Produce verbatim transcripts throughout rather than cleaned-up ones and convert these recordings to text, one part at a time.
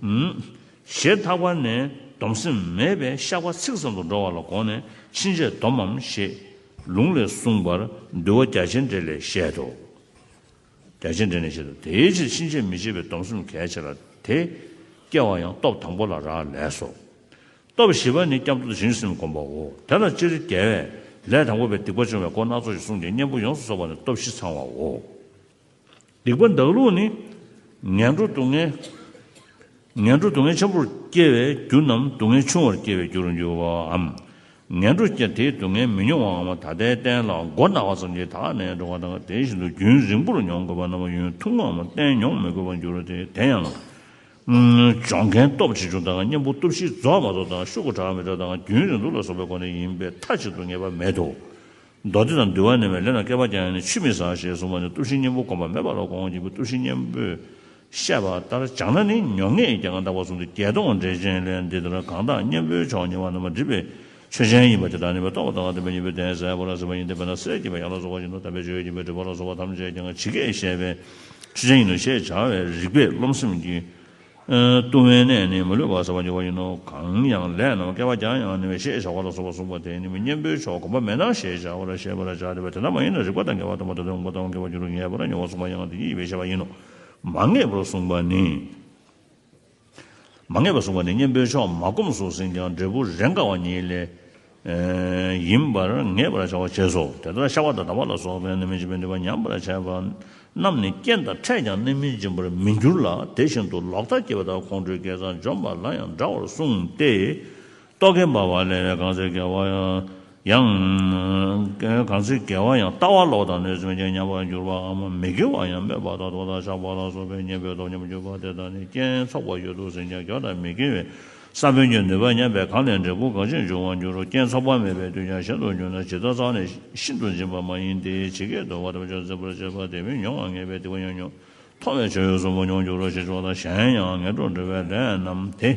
ཞེས་ཐག་པ་ནས་སྡོམ་སེམས་མེད་པས་བཤགས་པ་ཚིག་ཙམ་དུ་འགྲོ་བ་ལ་དགོངས་ནས་ཕྱིན་ཆད་སྡོམ་མམ་ཞེས་ལུང་ལས་གསུངས་པར་འདུལ་བ་རྒྱ་ཆེར་འགྲེལ་ལས་བཤད་དོ། རྒྱ་ཆེར་འགྲེལ་ནས་བཤད་དོ། དེའི་ཕྱིར་ཕྱིན་ཆད་མི་བྱེད་པའི་སྡོམ་སེམས་གལ་ཆེ་ལ། དེ་སྐྱེ་བ་ཡང་སྟོབས་དང་པོ་ལ་རག་ལས་སོ། སྟོབས་བཞི་པ་ནི་སྐྱབས་འགྲོ་ཞིང་སེམས་བསྒོམ་པའོ། དེ་ལ་སྤྱིར་རྒྱལ་བས་ལས་དང་པོ་པའི་སྡིག་པ་སྦྱོང་བའི་སྒོ་སྣ་ཚོགས་ཤིག་གསུངས་ཏེ་གཉེན་པོ་ཡོངས་སུ་རྫོགས་པ་ནི་སྟོབས་བཞི་ཚང་བའོ། སྡིག་པ་བདག་བླུགས་ནི། ངན་འགྲོ་སྡུག་བསྔལ། ངན་འགྲོ་སྡུག་བསྔལ་ཆེན་པོར་སྐྱེ་བའི་རྒྱུ་རྣམས་སྡུག་བསྔལ་ཆུང་བར་སྐྱེ་བའི་རྒྱུར་འགྱུར་བའམ། ངན་འགྲོ་སྐྱེ་དེའི་སྡུག་བསྔལ་མི་མྱོང་བའམ་ད་ལྟའི་རྟེན་ལ་མགོ་ན་བ་ཙམ་གྱིས་དག་ནས་འགྲོ་བ་དང་། དེ་བཞིན་དུ་རྒྱུན་རིང་པོར་མྱོང་དགོས་པ་རྣམས་ཡུན་ཐུང་ངམ་གཏན་མྱོང་མི་དགོས་པར་འགྱུར་ཏེ། དེ་ཡང་། སྦྱོང་མཁན་སྟོབས་ཆེ་ཆུང་དང་། གཉེན་པོ་སྟོབས་བཞི་རྫོགས་མ་རྫོགས་དང་། ཤོག་གུ་དྲག་མི་དྲག་དང་། རྒྱུན་རིང་ཐུང་ལ་སོགས་པའི་སྒོ་ནས་ཡིན་པས་མཐའ་གཅིག་ཏུ་ངེས་པ་མེད་དོ། མདོ་སྡེ་དང་འདུལ་བ་ནས་མེད་ལས་ན་བསྐལ་པ་བརྒྱ་ཡང་ནི་ཆུད་མི་ཟ་ཞེས་གསུངས་པ་ནི། སྟོབས་བཞིའི་གཉེན་པོ་བསྒོམ་པ་མེད་པ་ལ་དགོངས་ཀྱི་སྟོབས་བཞིའི་གཉེན་པོས་བཤད་པ་ལྟར་སྦྱངས་ན་ནི་མྱོང་ངེས་རྒྱ་ང་དག་པ་གསུངས་ཏེ། བརྒྱད་སྟོང་འགྲེལ་ཆེན་ལས་འདི་ལྟར་གང་དག་གཉེན་པོའི་ཕྱོགས་ཉེ་བ་རྣམས་སྒྲིབ་པའི་ཆོས་ཅན་ཡིན་པ་དེ་དག་ནི་མི་རྟོག་པ་དང་ལྡན་པ་གཉེན་པོའི་གདན་ཟད་པར་ཟད་པ་ཡིན་ཏེ། དཔེར་ན་གསེར་གྱི་ཕ་ཡང་ལ་སོགས་པ་བཞིན་དུ་དམ་པའི་ཆོས་ཀྱི་སྦྱིན་པས་སྒྲིབ་པ་ལ་སོགས་པ་ཐམས་ཅད་ཀྱང་ཇི་སྐད་བཤད་པའི་ཆོས་ཅན་ཡིན་ནོ་ཞེས་བྱ་བའི་རིགས་པས་རློམ་སེམས་ཀྱིས། ལྟུང་བའི་གནས་ནི་མི་བསླུ་བར་ཟད་པར་འགྱུར་བ་ཡིན་ནོ། གང་ཡང་ལས་རྣམས་བསྐལ་པ་བརྒྱ་ཡང་ནི་མེད་ཞེས་བྱ་བ་ལ་སོགས་པ་གསུངས་པ་དེ་ནི་མི་གཉེན་པོའི་ཕྱོགས་བསྒོམ་པ་མེད་ན་ཞེས་བྱ་བར་བཤད་པར་བྱ་སྟེ། དེ་ལྟ་མ་ཡིན་ན་རིགས་པ་དང་འགལ་བ་དང་པོ་དང་དོན་པོ་དང་འགལ་བར་འགྱུར་རོ། ངེས་པར་ཉེ་བར་གསུངས་པ་ཡང་དེ་ཉིད་ཡིན་པས་བཤད་པ་ཡིན་ནོ། མ་ངེས་པར་གསུངས་པ་ནི། མ་ངེས་པར་གསུངས་པ་ནི་གཉེན་པོའི་ཕྱོགས་མ་བསྒོམས་སུ་ཟིན་ཀྱང་འབྲས་བུ་རེས་འགའ་བ་ཉིད་ལས། ཡིན་པར་ངེས་པར་བྱ་བ་བྱས་སོ། དེ་ལྟར་ཤ་བ་དང་འདམ་བ་ལ་སོགས་པའི་རྣམ་སྨིན་སྦྱིན་པའི་ནུས་པ་ཉམས་པར་བྱས་པ་རྣམས་ནི་རྐྱེན་དང་འཕྲད་ཀྱང་རྣམ་སྨིན་སྦྱིན་པར་མི་འགྱུར་ལ། དེ་བཞིན་དུ་ལོག་ལྟ་སྐྱེས་པ་དང་ཁོང་ཁྲོའི་སྐྱེས་སམ་འཇོམས་པ་ལ་ཡང་འདྲ་བར་གསུངས་ཏེ། རྟོག་གེ་འབར་བ་ལས་གང་ཚེ་དགེ་བ་ཡང་། གང་ཚེ་དགེ་བ་ཡང་ལྟ་བ་ལོག་དང་གནོད་སེམས་ཀྱིས་ཉམས་པར་འགྱུར་བའམ་མི་དགེ་བ་ཡང་སྨོད་པ་དང་ལྟོགས་དང་ཆགས་པ་ལ་སོགས་པའི་གཉེན་པོའི་སྟོབས་ཉམས་གྱུར་པ་དེ་དག་ནི་རྐྱེན་ཚོགས་པ་ཡོད་དུ་ཟིན་ཀྱང་དགེ་བ་དང་མི་དགེ་བའི་ས་བོན་གྱི་ནུས་པ་ཉམས་པས་གང་ལས་འབྲས་བུ་གང་ཞིག་འབྱུང་བར་འགྱུར་རོ། རྐྱེན་ཚོགས་པ་མེད་པའི་དུས་ཀྱང་གཞན་དུ་འགྱུར་ན་ཇི་ལྟར་རྩ་བ་ནས་ཤིན་ཏུ་འབྱིན་པ་མ་ཡིན་ཏེ། ཇི་སྐད་དུ། བ་དམ་ཆོས་འཛིན་པར་བྱེད་པ་དེ་མི་མྱོང་བ་ངེས་པས་སྡིག་པ་ཡང་མྱོང་། མཐོང་བས་ཆོས་གསུམ་པོ་མྱོང་འགྱུར་རོ་ཞེས་བྱ་བ་དང་། གཞན་ཡང་ངན་འགྲོར་འགྲོ་བའི་ལས་རྣམས་ཏེ།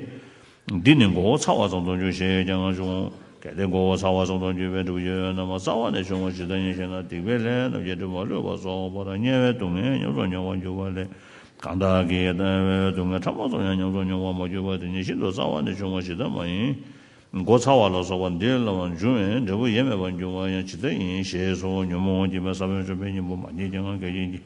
འདི་ནི་མགོ་བོ་ཚ་བ་ཙམ་དུ་འགྱུར་ཞེས་ཀྱང་འབྱུང་། གལ་ཏེ་མགོ་བོ་ཚ་བ་ཙམ་དུ་འགྱུར་བའི་འབྲས་བུ་ཡོད་ན་མ་རྩ་བ་ནས་བྱུང་བ་ཇི་ལྟར་ཡིན་ཞེ་ན། སྡིག་པའི་ལས་རྣམས་ཀྱི་འབྲས་བུ་མ་ལུས་པ་སོགས་པ་དང་དམྱལ་བའི་སྡུག་བསྔལ་ཉམས་སུ་མྱོང་བར་འགྱུར་བ་ལས། གང་དག་གིས་དམྱལ་བའི་སྡུག་བསྔལ་ཕྲ་མོ་ཙམ་ཡང་ཉམས་སུ་མྱོང་བར་མ་གྱུར་པ་དེ་ནི་ཤིན་ཏུ་རྩ་བ་ནས་བྱུང་བ་ཇི་ལྟར་མ་ཡིན། མགོ་ཚ་བ་ལ་སོགས་པ་འདི་ལ་འབྱུང་བའི་འབྲས་བུ་ཡེ་མེད་པར་འབྱུང་བ་ཡང་ཇི་ལྟར་ཡིན་ཞེས་སོ། ཉོན་མོངས་སྐྱེས་པའི་ས་བོན་བཅོམ་པའི་གཉེན་པོ་མ་རྙེད་ཀྱང་སྐད་ཅིག་གིས།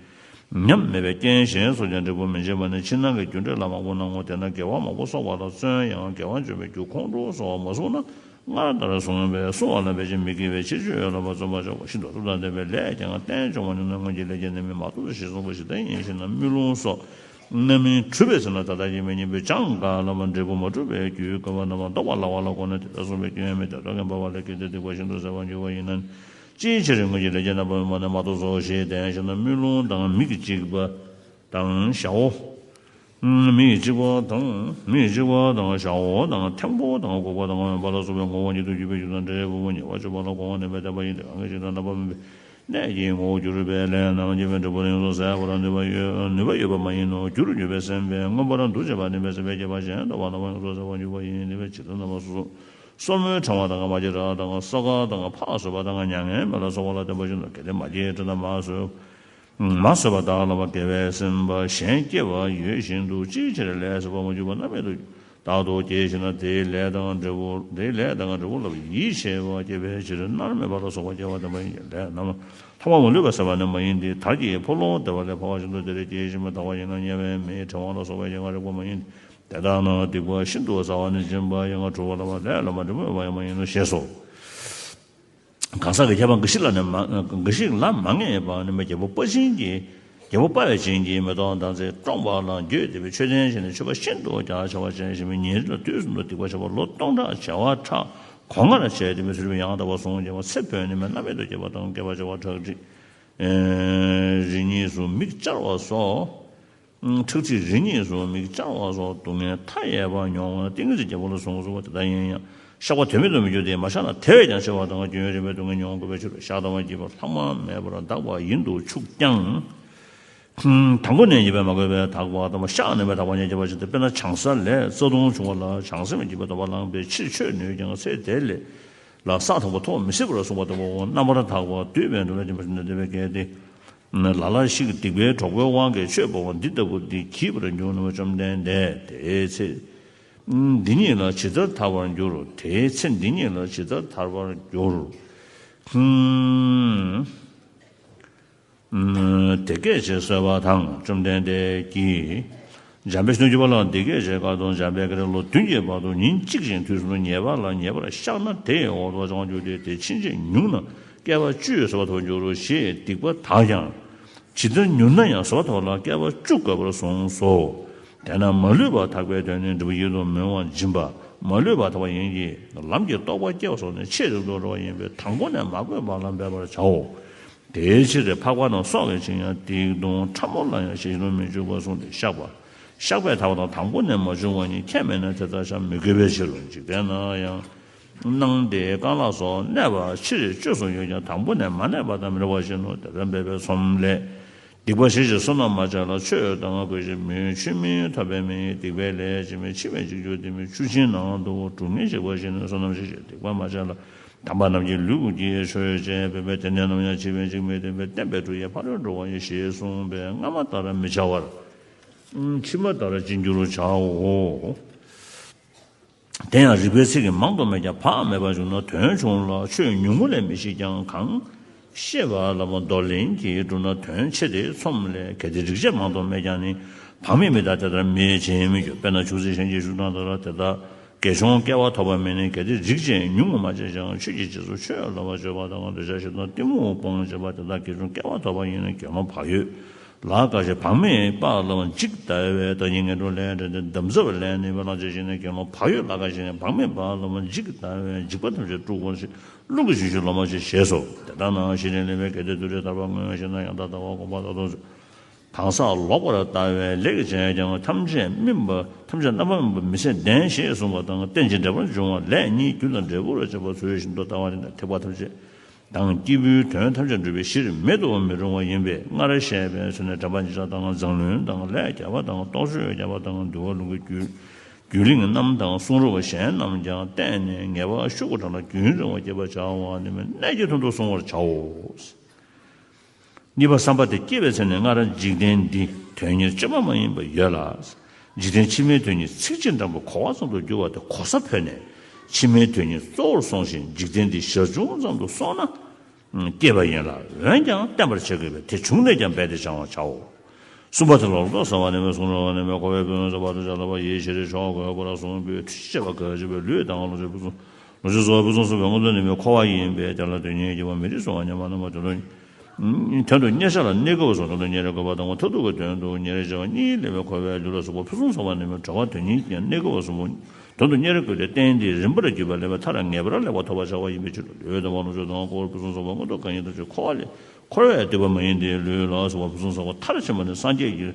ཉམས་མེད་པའི་རྐྱེན་གཞན་སོགས་ཀྱང་འབྲས་བུ་མི་འབྱེད་པ་ནི་ཕྱི་ནང་གི་རྒྱུ་འབྲས་ལ་མང་པོ་སྣང་ངོ་། དེས་ན་དགེ་བ་མང་པོ་བསགས་པ་ལ་བརྩོན་ཡང་དགེ་བ་འབྱུང་བའི་རྒྱུ་ཁོང་ཁྲོ་སོགས་མ་བསྲུངས་ན། སྔར་ལྟར་བསྲུང་བས་བསྲུང་བ་ལ་འབད་ཅིང་མི་དགེ་བའི་ཕྱིར་ཆོས་ཡོད་ལ་བརྩོན་པར་བྱ་བ་ཤིན་ཏུ་སྟོབས་དང་ལྡན་པའི་ལས་ཀྱང་རྟེན་འབྱུང་བ་ནི་ནམ་མཁའ་གྱི་ལས་ཀྱི་རྣམ་སྨིན་མ་གཏོགས་སུ་ཞེས་གསུངས་པ་ཇི་ལྟར་ཡིན་ཞེ་ན། དམུས་ལོང་སོགས་རྣམ་སྨིན་གྲུབ་པའི་ཚེ་ན་ད་ལྟ་ཡིན་པའི་གཉེན་པོས་སྦྱང་ག་ལ་བ་འབྲས་བུ་མ་གྲུབ་པའི་རྒྱུའི་དགོས་པ་རྣམས་ལྡོག་པ་སླ་བ་ལ་དགོངས་ནས་དེ་ལྟར་གསུངས་པའི་སྐྱོན་ཡང་མེད་དེ། རྟོག་གེ་འབར་བ་ལས་སྐྱེས་ཏེ་སྡིག་པ་ཤིན་ཏུ་ཟད་པར་འགྱུར་བ་ཡིན་ན། ཅིའི་ཕྱིར་སྔོན་གྱི་ལས་ཀྱི་རྣམ་པ་མ་ནི་མ་གཏོགས་སོ་ཞེས་བསྟན་ཞེ་ན། དམུས་ལོང་དང་མིག་གཅིག་པ་དང་ཞའོ། མིག་གཅིག་པ་དང་མིག་གཅིག་པ་དང་ཞའོ་དང་ཐེམ་པོ་དང་སྒོག་པ་དང་འོན་པ་ལ་སོགས་པའི་ངོ་བོ་ཉིད་དུ་གྱུར་པའི་རྒྱུ་དང་འབྲས་བུ་ཉེ་བར་སྤྱོད་པ་ལ་དགོངས་པ་ནི་མེད་པར་བསྟན་པ་ཡིན་ཏེ། གང་གི་ཕྱིར་ན་རྣམ་པ་མིན་པའི་གནས་ཀྱི་ངོ་བོར་གྱུར་པའི་ལས་རྣམས་ཀྱི་འབྲས་བུ་ཡོངས་སུ་ཟད་པར་ནུས་པ་ཡོད་ནུས་པ་ཡོད་པ་མ་ཡིན་ནོ། རྒྱུར་གྱུར་པའི་སེམས་དཔའི་མངོན་པར་འདུ་བྱེད་པ་ནི་མེད་ཟད་པའི་ཁྱད་པར་གཞན་ལྡོག་པ་རྣམ་པ་ཡོངས་སུ་ཟད་པར་འགྱུར་བ་ཡིན་ནི་མེད་ཇི་ལྟར་རྣམ་པ་སོ་སོ། སོར་མོའི་ཕྲེང་བ་དང་མ་སྐྱེས་ར་དང་སོ་ག་དང་ཕག་ཟོས་པ་དང་མྱ་ངན་མེད་ལ་སོགས་པ་ལ་བརྟེན་པ་བཞིན་དུ། གལ་ཏེ་མ་སྐྱེས་ར་དང་མ་ཟོས་མ་ཟོས་པ་དག་ལ་བ་དགེ་བའི་སེམས་པ་གཞན་སྐྱེ་བ་ཡོད་བཞིན་དུ་ཅིའི་ཕྱིར་ལས་ཟད་པར་མ་གྱུར་པ་རྣམ་མེད་དུ་བདག་ཏུ་སྐྱེ་ཞེ་ན། དེའི་ལས་དང་འབྲས་བུ་དེའི་ལས་དང་འབྲས་བུ་ལ་ཡིད་ཆེས་པ་སྐྱེ་བའི་ཕྱིར་མནར་མེད་པ་ལ་སོགས་པ་སྐྱེ་བ་བདེན་པ་ཡིན་ཀྱང་ལས་རྣམས་ཐོག་མ་མ་ལུས་པ་ཟད་པ་ནི་མ་ཡིན་ཏེ། དར་གྱི་ཕོ་ལོང་བདེ་བ་ལས་འཕོ་བ་བཞིན་དུ་དེ་ལས་སྐྱེ་ཞིང་དག་པ་ཡིན་ན་དམྱལ་བའི་མེའི་ཕྲེང་བ་ལ་སོགས་པའི་ཡན་ལག་རིགས་པ་མ་ཡིན་ཏེ། དེ་དག་ནི་སྡིག་པ་ཤིན་ཏུ་རྩ་བ་ནས་འབྱིན་པ་ཡང་གྲུབ་པ་ལ་བ་ལས་ལ་མ་འབྲས་བུ་མེད་པ་ཡང་མ་ཡིན་ནོ་ཞེས་སོ། གང་ཟག་གི་ཁྱད་པར་འགའ་ཞིག་ལ་ནི་མ་འགའ་ཞིག་ལ་མ་ངེས་པ་ནི་མ་རྒྱལ་པོ་དཔའ་ཆེན་གྱིས་རྒྱལ་པོ་དཔའ་བའི་བྱིན་གྱིས་མེ་ཏོག་མདངས་ཚེ་བཀྲོངས་པ་ལ་འགྱོད་དེ་བའི་མཆོད་རྟེན་བཞེངས་ནས་མཆོད་པ་ཤིན་ཏུ་རྒྱ་ཆེ་བ་བྱས་ཤིང་ཉིན་རེ་ལ་དུས་གསུམ་དུ་སྡིག་པ་བྱ་བ་ལོ་སྟོང་ཕྲག་བྱེ་བ་ཕྲག་གོ་ལྔ་ར་བྱས་ཏེ་མི་ཚུལ་བའི་ཡང་དག་པ་ཟུང་བྱས་པ་ཚེ་འཕོས་ནས་མི་རྣམ་མེད་དུ་སྐྱེ་བ་དང་བསྐལ་པ་བྱེ་བ་ཁྲག་ཁྲིག་རེ་གཉིས་སུ་མིག་བཅར་བ་སོགས། ཁྲག་ཁྲིག་རེ་གཉིས་སུ་མིག་བཅར་བ་སོགས་སྡུག་བསྔལ་མཐའ་ཡས་པ་མྱོང་བ་ཏིང་ངེ་འཛིན་རྒྱལ་པོ་ལ་ཟུངས་སུ་བ་དེ་ལྟ་ཡིན་ཡང་བཤགས་པ་དོན་མེད་དུ་མི་འགྱུར་ཏེ། མ་བཤགས་ན་དེ་བས་ཀྱང་ཆེ་བ་དང་རྒྱུན་རིང་བའི་སྡུག་བསྔལ་མྱོང་དགོས་པའི་ཕྱིར། བཤགས་དང་བ་བགྱིས་པ་ལྷག་མ་མེད་པར་དག་པ་ཡིན་དུ་ཆུག་ཀྱང་། དང་པོ་ནས་ཉེས་པས་མ་གོས་པའི་དག་པ་དང་། བཤགས་ནས་པའི་དག་པ་ཉིད་ཀྱི་བ་ཞིག་སྟེ། དཔེར་ན་བྱང་ས་ལས་རྩ་ལྟུང་བྱུང་བ་ལ་བྱང་སེམས་ཀྱིས་པའི་དོགས་པ་བསླངས་པའི་ཕྱིར་ཆོས་ནོད་ཀྱང་ཚེ་དེ་ལས་ལ་ས་དང་པོ་ཐོག་མི་སྲིད་པར་གསུངས་པ་ལྟ་བུའོ། རྣམ་པར་དག་པ་འདུས་པའི་འགྲོ་ལ་སྦྱིན་པ་ཟེར་ན་བདེ་བའི་སྐལ་ཏེ། ལ་ལ་ཞིག་སྡིག་པའི་གྲོགས་པོའི་དབང་གིས་ཆོས་སྤོང་བ་འདི་ལྟ་བུ་འདི་བགྱིས་པར་འགྱུར་ནོ། བཅོམ་ལྡན་འདས། དེའི་ཚེ་འདི་ཉིད་ལ་ཇི་ལྟར་ཐར་པར་འགྱུར། དེའི་ཚེ་འདི་ཉིད་ལ་ཇི་ལྟར་ཐར་པར་འགྱུར། ཧུམ། དེ་སྐད་ཅེས་གསོལ་བ་དང་། བཅོམ་ལྡན་འདས་ཀྱིས། འཇམ་དཔལ་གཞོན་ནུ་གྱུར་པ་ལ་འདི་སྐད་ཅེས་བཀའ་གཏོང་། འཇམ་དཔལ་གྱིས་ལོ་བདུན་གྱི་བར་དུ་ཉིན་གཅིག་ཅིག་དུས་གསུམ་དུ་ཉེས་པ་ལ་ཉེས་པར་བཤགས་ན་དེ་ཡི་འོག་ཏུ་བྱང་ཆུབ་སྟེ། དེ་ཕྱིན་ཆད་ཉུང་ན་བསྐལ་པ་བཅུ་ཟད་པར་ཐོབ་འགྱུར་རོ་ཞེས་སྡིག་པ་དག་ཀྱང་། ཇི་ལྟར་མྱུར་ན་ཡང་ཟད་པར་ཐོབ་ལ་བསྐལ་པ་བཅུ་འགོར་བར་གསུངས་སོ། དེས་ན་མ་ལུས་པ་ཐར་པའི་དོན་ནི། འབྲས་བུ་ཡིད་དུ་འོང་བ་སྦྱིན་པ། མ་ལུས་པ་ཐར་པ་ཡིན་གྱི། ལམ་གྱི་རྟོགས་པ་སྐྱེ་བ་སོགས་ནི་ཆེས་རིང་དུ་འགྲོ་བ་ཡིན་པས་དང་པོ་ནས་མ་བསྐོས་པ་ལ་འབད་པར་བྱའོ། དེའི་ཕྱིར་འཕགས་པ་རྣམས་སྲོག་གི་ཕྱིར་ཡང་སྡིག་ལྟུང་ཕྲ་མོ་ལ་ཡང་ཞེ་ཞིང་དུ་མི་འཇུག་པར་གསུངས་ཏེ་བཤགས་པ། བཤགས་པས་ཐར་པ་དང་དང་པོ་ནས་མ་བྱུང་བ་ཉིད་ཁྱད་མེད་ན་དེ་ལྟར་བྱ་མི་དགོས་པའི་ཕྱིར་རོ། འཇིག་རྟེན་ན་ཡང་སྣང་སྟེ་རྐང་ལག་སོགས་གནས་པ་ཕྱིར་བཅོས་སུ་ཡོད་ཀྱང་དང་པོ་ནས་མ་གནས་པ་དང་མི་འདྲ་བ་བཞིན་ནོ། དེ་ལྟར་འབད་པས་ཚོམས་ལས། སྡིག་པ་ཞི་ཞིང་བསོད་ནམས་མ་བྱས་ལ། ཆོས་དང་གོས་ཤིང་མེའི་ཆོས་མིན་ཐོབ་པའི་མིང་ཡིན། སྡིག་པའི་ལས་ཕྱི་མ་འཆི་བའི་འཇིགས་སྐྱོབ་དེ་མིན་ཆུ་ཆེན་ནང་དུ་གྲུ་ངན་ཞིག་པ་བཞིན་ནོ། བསོད་ནམས་ཞི་ཞིང་སྡིག་པ་མ་བྱས་ལ། དམ་པ་རྣམས་ཀྱི་ལུས་ཀྱི་མཆོད་བྱེད་འབད་པས་དེ་ནས་ནམ་ཡང་འཆི་བའི་འཇིགས་མེད་དེ་འབད་བསྟན་པའི་གྲུ་ཡིས་ཕ་རོལ་འགྲོ་བ་ཡི་ཞེས་གསུངས་པས་སྔ་མ་ལྟར་མི་བྱ་བར། ཕྱི་མ་ལྟར་བྱེད་འགྱུར་བྱའོ། དེ་ཡང་རིགས་པའི་ཚིག་གིས་མང་དུ་སྨྲས་ཀྱང་བག་མེད་པར་བྱུང་ན་དོན་ཆུང་ལ། ཆོས་ཉུང་ངུ་ལས་མི་ཤེས་ཀྱང་གང་ཤེས་པ་ལ་མ་འདོར་ལེན་གྱིས་བསྒྲུབས་ན་དོན་ཆེ་སྟེ་ཚོམས་ལས། གལ་ཏེ་རིགས་ཆད་མང་དུ་སྨྲས་ཀྱང་ནི། བག་མེད་མི་དག་དེ་ལྟར་མི་བྱེད་མི་འགྱུར། དཔེར་ན་ཆུ་སྲིན་གཞན་གྱིས་ཞུ་དང་དེ་ལྟར་དེ་དག་དགེ་སྦྱོང་སྐལ་བ་ཐོབ་པ་མེད་ནི། གལ་ཏེ་རིགས་ཆད་ཉུང་ངུ་མ་བྱས་ཀྱང་ཆོས་ཀྱི་རྗེས་སུ་ཆོས་བསླབ་པར་བྱེད་པ་དང་འདོད་ཆགས་ཞེ་སྡང་གཏི་མུག་སྤོང་བྱེད་པ་དེ་དག་དགེ་སྦྱོང་སྐལ་བ་ཐོབ་པ་ཡིན་ན་དགེ་སློང་བག་ཡོད་ལ་དཀའ་ཞིང་བག་མེད་པ་ལ་འཇིགས་ལྟ་བའི་བདག་ཉིད་ངན་འགྲོ་ལས་འདྲེན་ཏེ་འདམ་རྫབ་ལས་ནུས་པའི་བླང་བྱ་ཞིག་ནི་དགེ་སློང་བག་ཡོད་ལ་དཀའ་ཞིང་བག་མེད་པ་ལ་འཇིགས་ལྟ་བའི་འཇིགས་པ་ཐམས་ཅད་དཀྲུགས་པར་བྱེད། རླུང་གི་ཤུགས་ཀྱིས་ལོ་མ་ཆེ་ཞེས་སོ། དེ་ལྟར་ན་ཤི་ནས་ལེན་པའི་གལ་ཏེ་དུས་རེ་ཐར་པ་དངོས་ཤེས་ན་ཡང་དག་ལྟ་བ་སྒོམ་པ་ལྟ་སྟངས་སུ། གང་ཟག་ལོག་པར་ལྟ་བའི་ལས་ཀྱིས་བྱས་ཀྱང་ཐམས་ཅད་སྨིན་པ་ཐམས་ཅད་རྣམ་པར་སྨིན་པ་མི་ཟད་ལྡན་ཞེས་གསུངས་པ་དང་། རྟེན་ཅིང་འབྲེལ་པར་འབྱུང་བ་ལས་ཉིད་རྒྱུ་དང་འབྲས་བུར་བྱེད་པ་ཚུལ་བཞིན་དུ་ལྟ་བ་ནི་ཐེག་པ་ཐམས་ཅད་དང་སྐྱེས་བུའི་དོན་ཐམས་ཅད་འགྲུབ་པའི་གཞིར་མེད་དུ་མི་རུང་བ་ཡིན་པས། སྔར་བཤད་པའི་ཚུལ་ནི་དྲན་པ་ཉིད་བྱ་དང་མཛངས་བླུན་དང་ལས་རྒྱགས་པ་དང་རྟོག་དཔྱོད་རྒྱགས་པ་དང་འདུལ་བ་ལུང་གི་རྒྱུད་རྒྱུད་གླེང་རྣམས་དང་གསུང་རབ་གཞན་རྣམས་ཀྱང་བསྟན་ནས་ངེས་པ་ཤོག་གུ་བྲང་ལ་རྒྱུན་རིང་བ་བསྐྱེད་པར་བྱའོ། ནི་མེད་གནད་ཀྱི་དོན་དུ་བསྲུང་བར་བྱའོ། གཉིས་པ་བསམ་པ་དེ་སྐྱེས་པའི་ཚེ་ནས་སྔར་འཇིག་རྟེན་འདི་དོན་གཉེར་བཅོས་མ་མ་ཡིན་པ་ཡོད་ལ། འཇིག་རྟེན་ཕྱི་མའི་དོན་གཉེར་ཚིག་གཅིག་འགྲམ་པོ་གོ་བ་ཙམ་དུ་གྱུར་པ་དེ་གོ་ས་འཕོས་ནས་ཕྱི་མའི་དོན་གཉེར་གཙོ་བོར་བཟུང་ཞིང་འཇིག་རྟེན་འདི་ཞར་བྱུང་ཙམ་དུ་སོང་ན་སྐྱེས་པ་ཡིན་ལ། འོན་ཀྱང་བརྟན་པར་བྱེད་དགོས་པས་དེ་བྱུང་ནས་ཀྱང་རྦད་དེ་བྱང་བར་བྱའོ། གསུམ་པ་དེ་ལོག་རྟོག་ཟ་བ་ནི་མེད་གསུང་རབ་ནི་མེད་འཁོར་བའི་ཕུན་སུམ་ཚོགས་པ་དང་བྱ་ལ་བ་ཡིད་བཞིན་རེ་ཆོག་གོ་སྐོར་ལ་གསུངས་པའི་འཁྲུལ་ཆ་བཅས་པ་ག་ཅི་བའི་ལུས་དང་ལོངས་སྤྱོད་ཕུན་སུམ་ལོངས་སྤྱོད་ཚོགས་ཕུན་སུམ་ཚོགས་པའི་མངོན་མཐོ་ནི་མེད་འཁོར་བ་ཡིན་པས་དེ་ལ་དོན་གཉེར་བགྱིས་པ་མི་རིགས་སུ་བ་ཉམས་པ་རྣམ་པ་དོན་དུ་དོན་དུ་གཉེར་བྱ་ལ་གནས་དགོས་པ་གསུམ་དོན་དུ་གཉེར་དགོས་པ་དང་མཐར་ཐུག་གི་དོན་དུ་གཉེར་བྱ་བ་གཉིས་ལེགས་པའི་འཁོར་བའི་ལུས་ལ་སོགས་པ་ཕུན་སུམ་ཚོགས་པ་ནི་མེད་གྲོལ་བ་དོན་གཉེར་གྱི་གནས་དགོས་པ་གསུམ་པོ། དོན་དུ་གཉེར་དགོས་ཏེ་རྟེན་འདིའི་རིམ་པར་བརྒྱུད་པ་ལེགས་པའི་མཐར་ངེས་པར་ལེགས་པར་ཐོབ་པར་བྱ་བ་ཡིན་པའི་ཕྱིར་རོ། ལུས་དང་བ་ལོངས་སྤྱོད་དང་འཁོར་བ་ཕུན་སུམ་ཚོགས་པ་མངོན་མཐོ་གང་ཡིན་ཐམས་ཅད་འཁོར་བ་ལས་འཁོར་བས་བསྡུས་པ་མ་ཡིན་ཏེ། ལུས་ལ་སོགས་པ་ཕུན་སུམ་ཚོགས་པ་མཐར་ཕྱིན་པ་ནི་སངས་རྒྱས་ཀྱི་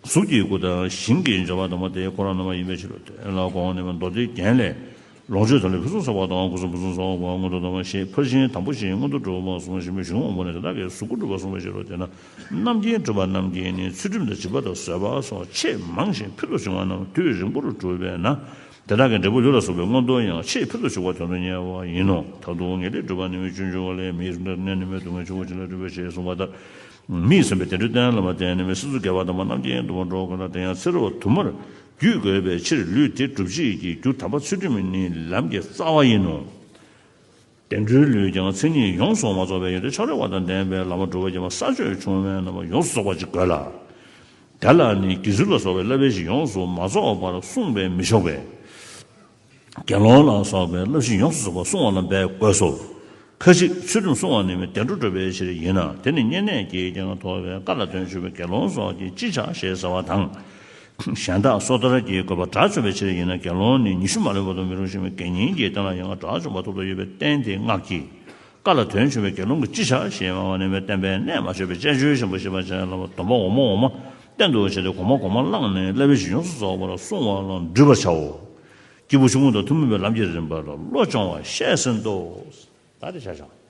གཟུགས་ཀྱི་སྐུ་དང་ཞིང་གི་འབྱོར་པ་དམ་པ་དེ་ཁོ་རང་རྣམ་པ་ཡིན་པའི་ཕྱིར་རོ། དེ་ལ་དགོངས་ནས་མདོ་སྡེ་རྒྱན་ལས། ལོངས་སྤྱོད་དང་ལས་ཕུན་སུམ་ཚོགས་པ་དང་སྐུ་གསུམ་ཕུན་སུམ་ཚོགས་པ་མངོན་མཐོ་དམ་པ་ཞེས་ཕར་ཕྱིན་དང་པོ་ཞིག་མངོན་མཐོ་གྲུབ་པ་གསུངས་ཤིང་ཞིང་དབང་པོ་ནས་དེ་དག་གི་གཟུགས་སྐུ་འགྲུབ་པ་གསུངས་པའི་ཕྱིར་རོ། དེས་ན་རྣམ་མཁྱེན་གྲུབ་པ་རྣམས་ཀྱིས་ནི་ཚུལ་ཁྲིམས་དང་བྱིས་པ་དང་བཟོད་པ་སོགས་ཆེས་མང་ཞིང་ཕུལ་དུ་བྱུང་བ་རྣམས་དུས་རིང་པོར་བསྒྲུབས་པས་ན། དེ་དག་གི་འབྲས་བུ་ལུས་ལ་སོགས་པའི་མངོན་མཐོ་ཡང་ཆེས་ཕུལ་དུ་བྱུང་བ་དོན་དུ་གཉེར་བ་ཡིན་ནོ། མཐར་ཐུག་ངེས་ལེགས་གྲུབ་པ་ནི་མི་སྤྱོད་འཇུག་པ་ལས། མི་ཡི་གཟུགས་ལྟར་གནས་ནི་མེད། སྡུག་བསྔལ་ཆུ་བོ་ཆེ་ལས་གྲུབ་པའི་ཕྱིར་གསུངས་པ་ལྟར། མི་ཡི་བསམ་པས་བདེ་འགྲོའི་གཏན་ལ་མ་བརྟེན་ནས་མི་སྲིད་མཚོ་བརྒལ་བ་དམ་པ་རྣམ་མཁྱེན་དུ་མ་འགྲོ་དགོས་ན། དེ་ཡང་ཚེ་རབས་དུ་མར་བརྒྱུད་དགོས་པའི་ཕྱིར་ལུས་དེ་སྒྲུབ་བྱེད་ཀྱི་རྒྱུ་དམ་པ་ཚུལ་ཁྲིམས་ནི་ལམ་གྱི་རྩ་བ་ཡིན་ནོ། བདེ་འགྲོའི་ལུས་ཀྱང་མཚན་ཉིད་ཡོངས་སུ་མ་རྫོགས་པའི་ཡོན་ཏན་ཕྱག་རྒྱ་བ་དང་ལྡན་པའི་བླ་མ་སྒྲུབ་པ་ཉིད་མ་ས་ཕྱོགས་ཆུང་མའི་རྣམ་པ་ཡོངས་སུ་རྫོགས་པ་ཅིག་དགོས་ལ། དེ་ལ་ནི་དགེ་ཚུལ་ལ་སོགས་པའི་བསླབ་པའི་གཞི་ཡོངས་སུ་མ་རྫོགས་པར་བསྲུང་བས་མི་ཆོག་པས། དགེ་སློང་ལ་སོགས་པའི་བསླབ་གཞི་ཡོངས་སུ་རྫོགས་པར་བསྲུང་བ་ལ་འབད་དགོས་སོ། ཁ་ཅིག་ཚུལ་ཁྲིམས་བསྲུང་བ་ནི་མི་བདེ་འགྲོ་སྒྲུབ་པའི་ཕྱིར་ཡིན་ན། དེ་ནི་བསྙེན་གནས་ཀྱིས་ཀྱང་ཐོབ་པས། བཀའ་ལ་དོན་ཆུང་བའི་དགེ་སློང་སོགས་ཀྱིས་ཅི་བྱ་ཞེས་ཟེར་བ་དང་། གཞན་དག་སོ་ཐར་གྱི་དགོས་པ་དགྲ་བཅོམ་པའི་ཕྱིར་ཡིན་ན། དགེ་སློང་ནི་ཉི་ཤུ་མ་ལོན་བར་དུ་མི་རུང་ཞིང་། དགེ་བསྙེན་གྱི་རྟེན་ལ་ཡང་དགྲ་བཅོམ་པ་ཐོབ་ཏུ་ཡོད་པའི་རྟེན་དེ་སྔགས་ཀྱི། བཀའ་ལ་དོན་ཆུང་བའི་དགེ་སློང་གིས་ཅི་བྱ་ཞེས་སྨྲ་བ་ནི་མི་བསྟན་པའི་གནས་མ་ཆོད་པའི་སྤྱོད་འཇུག་ཆེན་པོ་ཞེས་པ་ཅན་ལ་སྡོམ་པ་འོག་མ་འོག་མ་བསྟན་དུ་བྱས་ཏེ་གོང་མ་གོང་མ་བླངས་ནས་བསླབ་པའི་གཞི་ཡོངས་སུ་རྫོགས་པར་བསྲུང་བ་ལ་འདྲུད་པར་བྱའོ། སྐྱེས་བུ་ཆུང་ངུ་དང་ཐུན་མོང་བའི་ལམ་གྱི་རིམ་པ་ལ་བློ་སྦྱོང་བ་བཤད་ཟིན་ཏོ། ད་དེ་བྱ་བྱ།